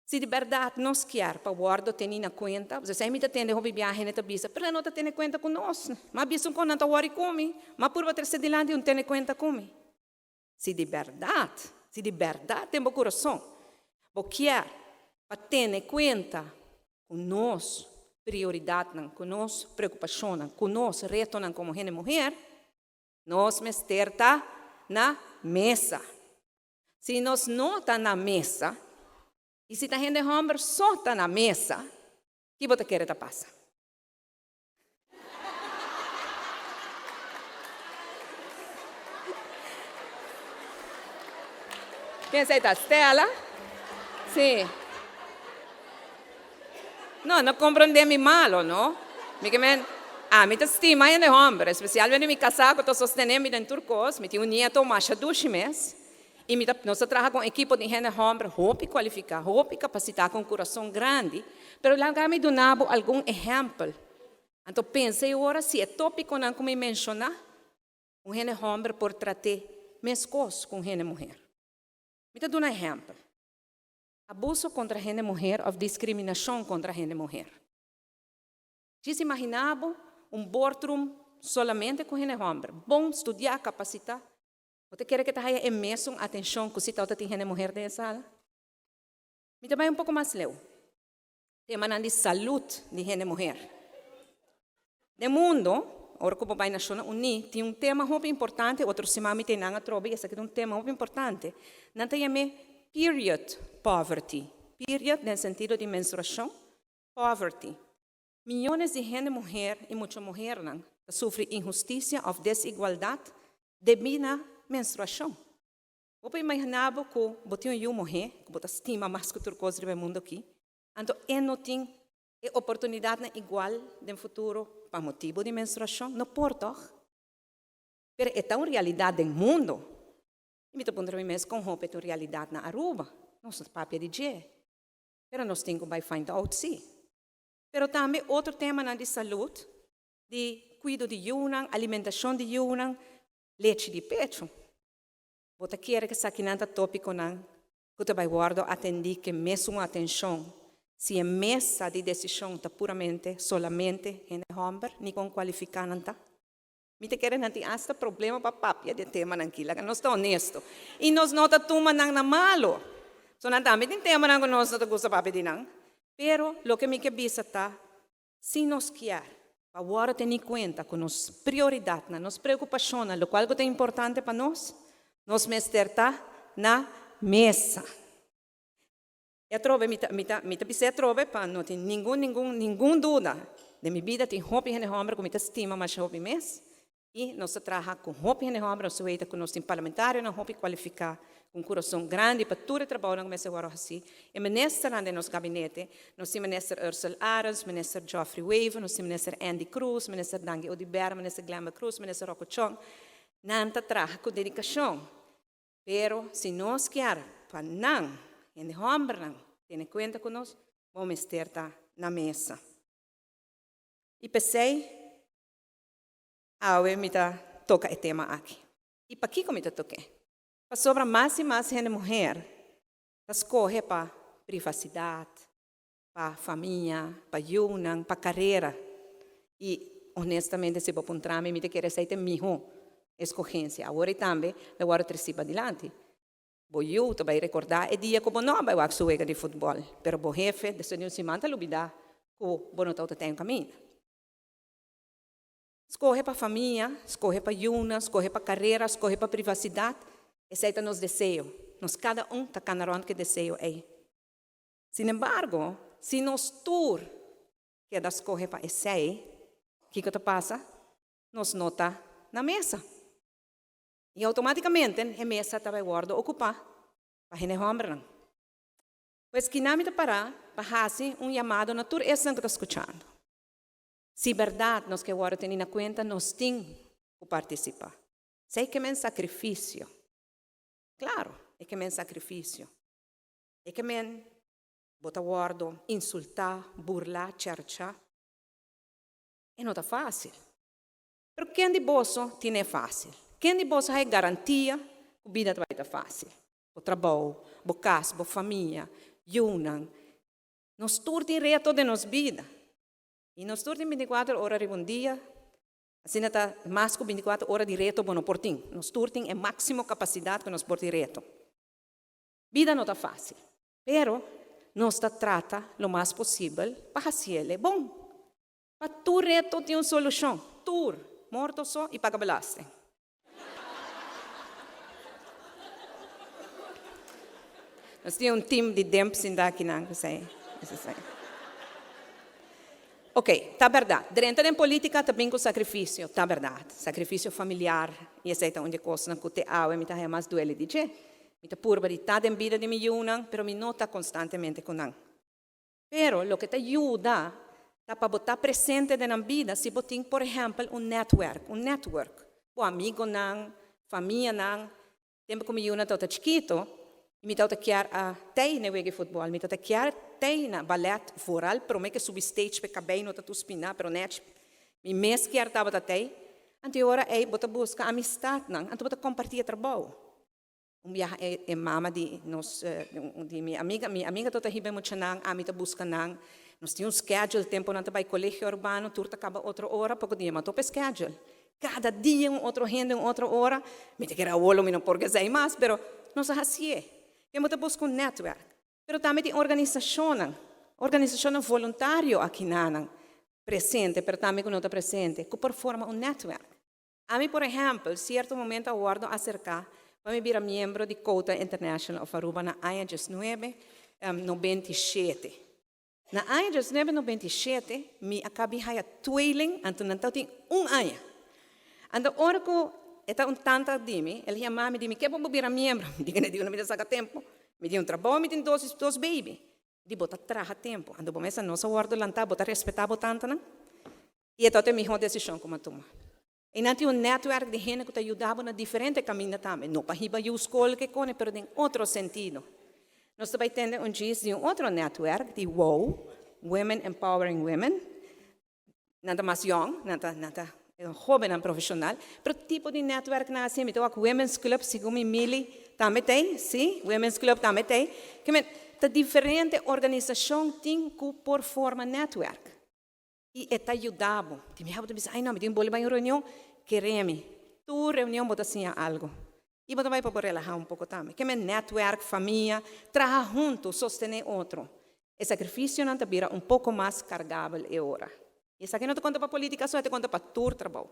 Si di bèrdat nos kier pa wòrdu tení na kuenta, pasobra esei mi ta tende hopi biaha hende ta bisa, pero nan no ta tene kuenta ku nos. M'a bisa un kon nan ta wòri ku mi, m'a purba trese dilanti un tene kuenta ku mi. Si di bèrdat, si di bèrdat den bo kurason bo kier pa tene kuenta ku nos prioridatnan, ku nos preokupashonnan, ku nos retonan komo hende muher, nos mester ta na mesa. Si nos no ta na mesa, i si ta hende hòmber so ta na mesa, ki bo ta kere ta pasa? Ken esei ta? Stella? Sí. No, no komprondé mi malo, no. Mi ke men, ami ta stima hende hòmber, espesialmente mi kasá ku ta sostené mi den tur kos. Mi tin un nieto masha dushi mes. I mi ta, nos ta traha ku un ekipo di hende hòmber hopi kualifiká, hopi kapasitá, ku un kurason grandi. Pero laga mi duna bo algun ehèmpel. Anto pensa e ora si e tópikonan ku mi menshoná, un hende hòmber por trat'é meskos ku un hende muher. Mi ta duna ehèmpel. Abuso kontra hende muher òf diskriminashon kontra hende muher. Djis imaginá bo un boardroom solamente ku hende hòmber, bon studiá, kapasitá. Bo ta kere ke ta haya e mesun atenshon ku si tabata tin hende muher den e sala? Mi ta bai un poko mas leu. Temanan di salud di hende muher. Den mundo, ora ku bo bai Nashonnan Uní, tin un tema hopi importante, otro siman mi ta einan atrobe i esaki ta un tema hopi importante. Nan ta yam'é period poverty. Period den sentido di menstruashon, poverty. Miyones di hende muher i mucha muhernan ta sufri inhustisia òf desigualdat debí na menstruashon. Bo por imaginá bo ku bo tin un yu muhé ku bo ta stima mas ku tur kos riba e mundu akí, anto e no tin e oportunidatnan igual den futuro pa motibu di menstruashon? No por tòg? Pero e ta un realidat den mundu. I mi ta puntra mi mes kon hopi e ta un realidat na Aruba. Nos no ta papia di dje, pero nos tin ku bai find out sí. Pero tambe otro temanan di salud, di kuido di yunan, alimentashon di yunan, lechi di pechu. Bo ta kere ku esakinan ta tópikonan ku ta bai wòrdu atendí ku e mesun atenshon si e mesa di desishon ta puramente solamente hende hòmber ni kon kualifiká nan ta? Mi ta kere nan tin asta problema pa papia di e temanan aki, laga nos ta honesto. I nos no ta tuma nan na malu. So nan tambe tin temanan ku nos no ta gusta papia di nan. Pero loke mi ke bisa ta, si nos kier pa wòrdu teni kuenta ku nos prioridatnan, nos preokupashonnan, lokual ku ta importante pa nos, nos mester ta na mesa. E atrobe mi ta mi ta mi ta bis'é atrobe pa no tin ningun ningun ningun duda. Den mi bida tin hopi hende hòmber ku mi ta stima masha hopi mes i nos ta traha ku hopi hende hòmber, nos ta weta ku nos tin parlamentarionan hopi kualifiká ku un kurason grandi pa tur e trabounan ku mester wòrdu hasí. E ministernan den nos gabinete, nos tin minister Ursell Arends, minister Geoffrey Wever, nos tin minister Endy Croes, minister Dangui Oduber, minister Glenbert Croes, minister Rocco Tjong, nan ta traha ku dedikashon. Pero si nos kier pa nan, hende hòmbernan, tene kuenta ku nos, bo mester ta na mesa. I p'esei awe mi ta toka e tema aki. I pakiko mi ta tok'é? Pasobra mas i mas hende muher ta skohe pa privasidat, pa famia, pa yunan, pa karera. I honestamente si bo puntra mi, mi ta kere esei ta e mihó eskogensia. Awor ei tambe lo wòrdu tresí padilanti. Bo yu ta bai rekordá e dia ku bo no a bai wak su wega di futbòl, pero bo hefe despues di un siman ta lubidá ku bo no tabata ten kaminda. Skohe pa famia, skohe pa yunan, skohe pa karera, skohe pa privasidat, esei ta nos deseo. Nos kada un ta kana rònt ku e deseo ei. Sinembargo, si nos tur keda skohe pa esei, kiko ta pasa? Nos no ta na mesa. I outomátikamente e mesa ta bai wòrdu okupá pa hende hòmbernan. Pues kina mi ta pará pa hasi un yamado na tur esnan ku ta skuchando. Si bèrdat nos ke wòrdu teni na kuenta, nos tin ku partisipá. Esei ke men sakrifisio. Klaro, e ke men sakrifisio. E ke men bo ta wòrdu insultá, burlá, chèrchá. E no ta fásil. Pero ken di boso tine e fásil? Ken di boso haña garantia ku bida ta bai ta fásil? Bo trabou, bo kas, bo famia, yunan. Nos tur tin reto den nos bida. I nos tur tin bintikuater ora riba un dia. Asina ta mas ku bintikuater ora di reto bo no por tin. Nos tur tin e máksimo kapasidat ku nos por tin reto. Bida no ta fásil, pero nos ta trata lo mas posibel pa hasiel e bon. Pa tur reto tin un solushon, tur, morto so i paga belasting. Nos tin un team di demp sinta akinan ku esei. Ok, ta bèrdat, drenta den polítika ta bin ku sakrifisio, ta bèrdat, sakrifisio familiar, i esei ta un di e kosnan ku te awe mi ta haña mas duele di dje. Mi ta purba di ta den bida di mi yunan, pero mi no ta konstantemente ku nan. Pero loke ta yuda ta pa bo ta presente den nan bida si bo tin por ehèmpel un nètwèrk, un network, bo amigonan, famianan. Tempu ku mi yunan tabata chikitu i mi tabata kier a tei na e wega di futbòl, mi tabata kier tei na balèt vooral promé ke subi stage p'e kabei no ta tur spiná pero nèchi mi mes kier tabata tei. Anto e ora ei bo ta buska amistatnan anto bo ta kompartí e trabou. Un biaha e e mama di nos di mi amiga, mi amiga tabata hiba e muchanan, ami ta buska nan. Nos tin un schedule, tempo nan ta bai colegio urbano, tur ta caba otro ora, poko dia mi a topa e schedule. Cada dia un otro hende, un otro ora. Mi ta kere awor lo mi no por esei mas, pero nos a hacié. Ken bo ta buska un netwerk. Pero tambe tin organisacionnan, organisacionnan voluntario aki nanan presente, pero tambe cu no ta presente, cu por forma un netwerk. Ami por ehèmpel, sierto momento a wòrdu aserká pa mi bira miembro di Quota International of Aruba na aña diesnuebe 97. Na aña diesnuebe 97 mi a kabi haya tweeling, anto nan tabatin un aña. Anto ora ku e ta un tanta di mi, el yama mi di mi ke bo bira miembro? Mi di kende di unda mi ta saka tempu? Mi tin un trabou, mi tin dos baby. Di bo ta traha tempu. Anto bo mester nos a wòrdu lantá, bo ta respetá bo tantanan? I e tabata e mihó desishon ku mi a tuma. I nan tin un nètwèrk di hende ku ta yuda bo na diferente kaminda tambe, no pa hiba yu skol ke kone, pero den otro sentido. Nos ta bai tende un djis di un otro nètwèrk, di wow, Women Empowering Women. Nan ta mas yòn, nan ta nan ta hóbennan profeshonal, pero tipo di nètwèrknan asina, mi ta wak Women's Club, segun mi Milly tambe ta ei, si, Women's Club tambe ta ei. Ke men, ta diferente organisashon tin ku por forma nètwèrk. I e ta yuda bo. Tin biaha bo ta bisa, ai no, mi tin boli bai un reunion. Kere mi, tur reunion bo ta siña algu. I bo ta bai pa bo relahá un poko tambe. Ke men nètwèrk, famia, traha huntu, sostené otro. E sakrifisionan ta bira un poko mas kargabel e ora. I esaki no ta konta pa polítika so, e ta konta pa tur trabou.